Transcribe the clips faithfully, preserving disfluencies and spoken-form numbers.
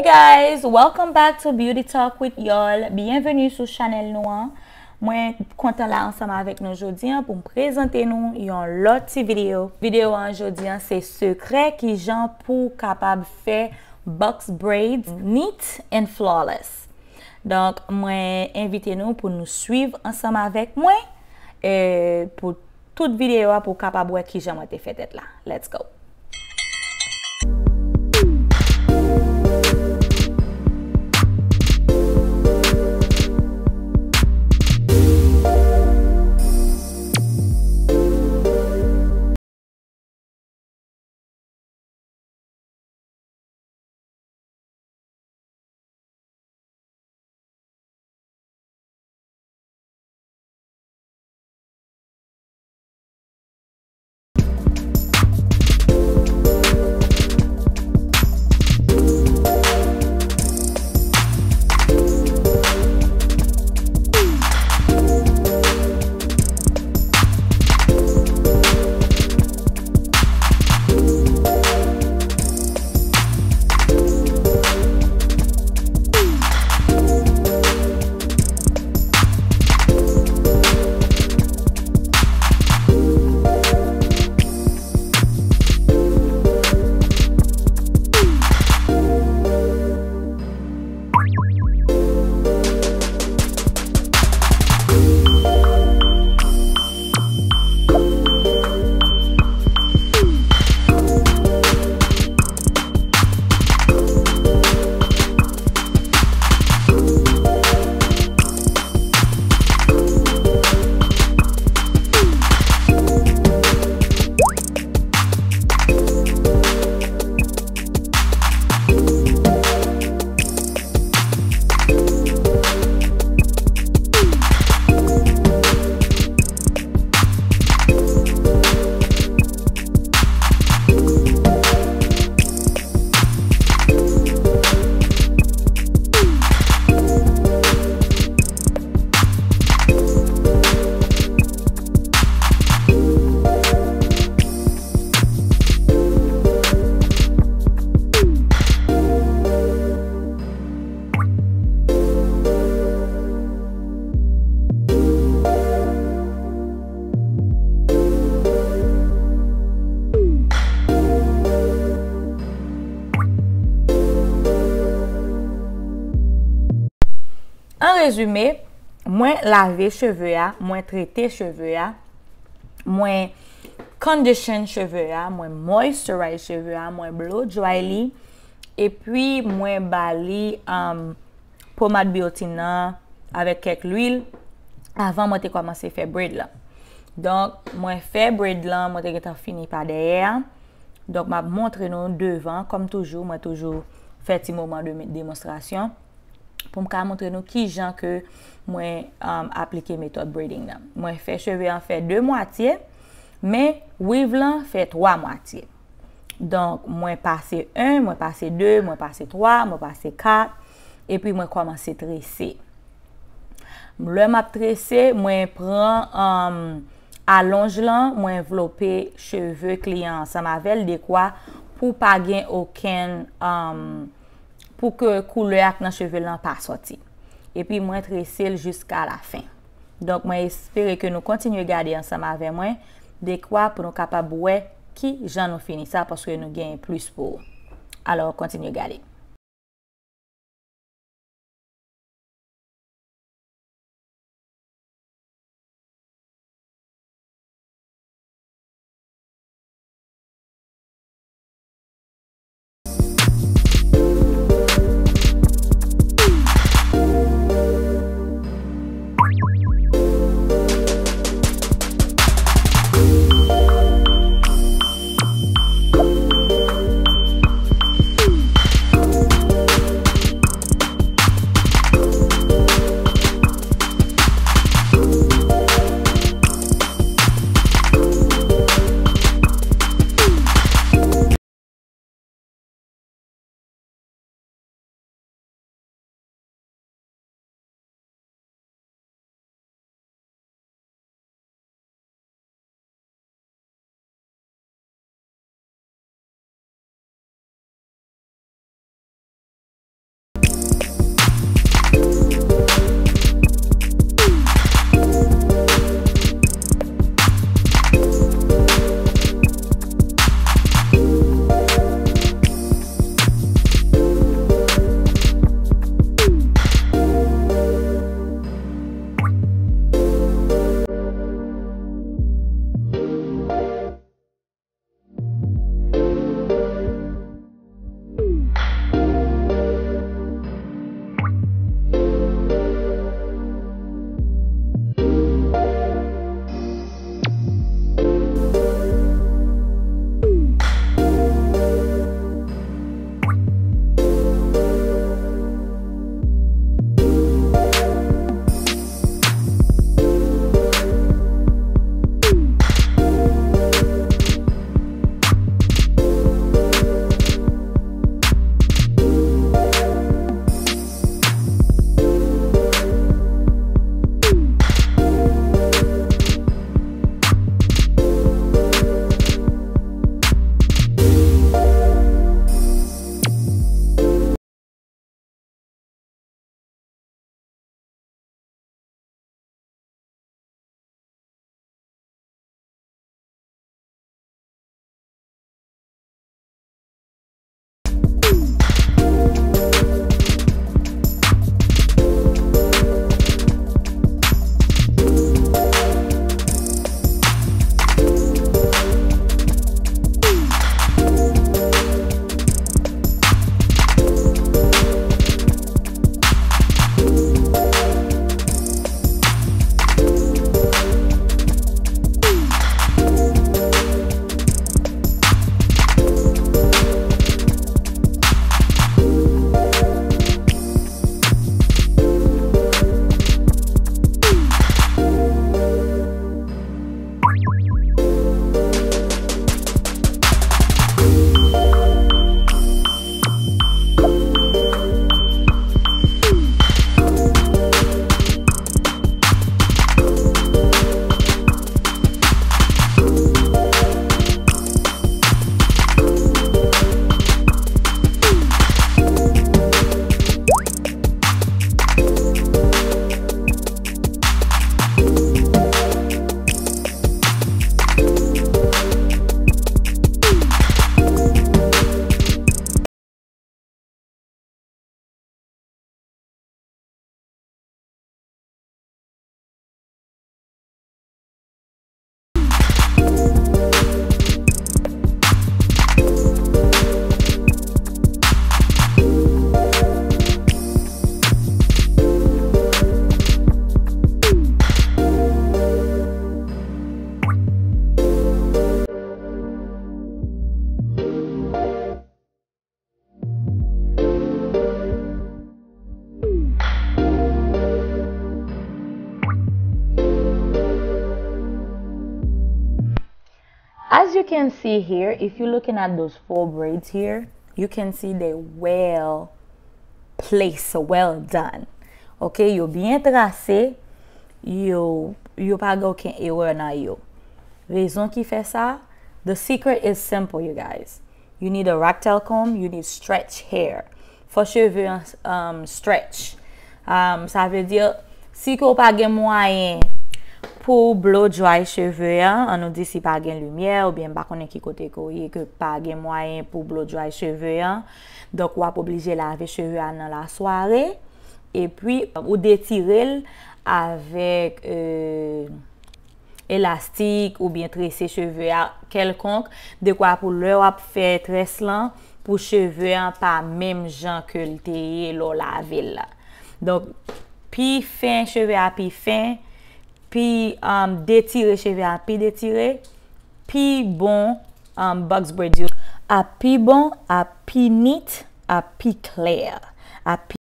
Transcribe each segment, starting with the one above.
Guys, welcome back to Beauty Talk with Yol. Byenveni sou chanèl nou an. Mwen kontan la ansanm avèk nou jodi an pou m prezante nou yon lòt ti videyo. Videyo an jodi an se sekrè kijan pou w kapab fè box braids neat and flawless. Donk, mwen envite nou pou nou swiv ansanm avèk mwen, e, pou tout videyo a pou w kapab wè kijan mwen te fè tèt la. Let's go! An rezime, mwen lave cheve a, mwen trete cheve a, mwen condition cheve a, mwen moisturize cheve a, mwen blow dry li, epi mwen ba li, um, pomad biotin nan avèk kèk lwil avan mwen te kòmanse fè braid lan. Donk, mwen fè braid lan, mwen te gentan fini pa dèyè a. Donk, m ap montre nou devan, kòm toujou, mwen toujou fè ti moman de demonstrasyon pou m ka montre nou kijan ke mwen, um, aplike metòd braiding nan. Mwen fè cheve an fè de mwatye, men weave lan fè twa mwatye. Donk, mwen pase en, mwen pase de, mwen pase twa, mwen pase kat, epi mwen kòmanse trese. Lè m ap trese, mwen pran, um, alonj lan, mwen vlope cheve kliyan ansanm avè l dekwa pou pa gen okenn, um, pou ke koulè ak nan cheve lan pa sòti. Epi mwen trese l jiska la fen. Donk, mwen espere ke nou kontinye gade ansanm avè mwen, dekwa pou nou kapab wè ki jan nou fini sa, paske nou genyen plis pou ou. Alò, kontinye gade. You can see here, if you're looking at those four braids here, you can see they well placed, well done. Ok, yo byen trase, yo, yo pa gen okenn erè nan yo. Rezon ki fè sa, the secret is simple, you guys. You need a rat tail comb, you need stretch hair. Fò cheve an um, stretch. Um, sa vle di, si ke w pa gen mwayen pou w blow dry cheve an, an nou di si pa gen limyè, oubyen m pa konnen ki kote ke w ye, ke pa gen mwayen pou blow dry cheve an, donk w ap oblije lave cheve a nan lasware, epi ou detire l avèk euh, elastik oubyen trese cheve a kèlkonk, dekwa pou lè w ap fè très lan, pou cheve an pa menm jan ke l te ye lè w lave l la. Donk, pi fen cheve a pi fen, pi um, detire cheve a pi detire, pi bon um, box braid yo ap pi bon, ap pi neat, ap pi klè, ap pi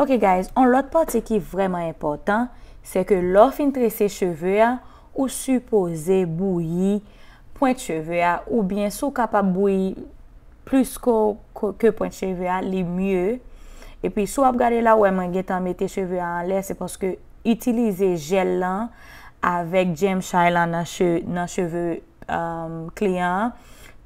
Ok guys, yon lòt pati ki vrèman enpòtan, se ke lè w fin trese cheve a, ou sipoze bouyi pwent cheve a, oubyen si w kapab bouyi plis ke, ke, ke pwent cheve a, li mye. Epi si w ap gade la, w wè mwen gentan mete cheve a anlè, se paske itilize jèl lan avèk Gem Shine lan nan che-, nan cheve um, kliyan an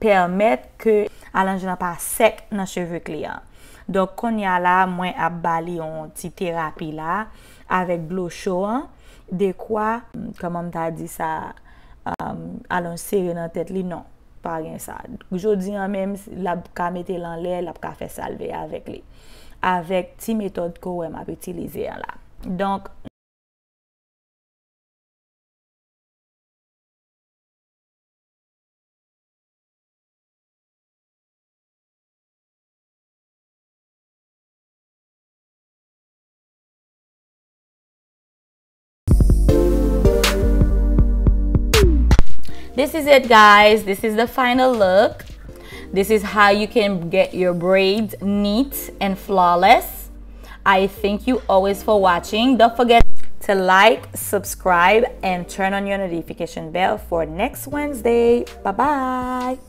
pèmèt ke alonj lan pa sèk nan cheve kliyan an. Donk, kounye a la, mwen ap ba li yon ti terapi la, avèk dlo cho an, dekwa, kòman m ta di sa, um, alonj sere nan tèt li, non, pa gen sa. Jodi an menm, l ap ka mete l anlè, l ap ka fè sa l vle avèk li. Avèk ti metòd ke w wè m ap itilize an la. Donk, This is it, guys. This is the final look. This is how you can get your braids neat and flawless. I thank you always for watching. Don't forget to like, subscribe, and turn on your notification bell for next Wednesday. Bye bye.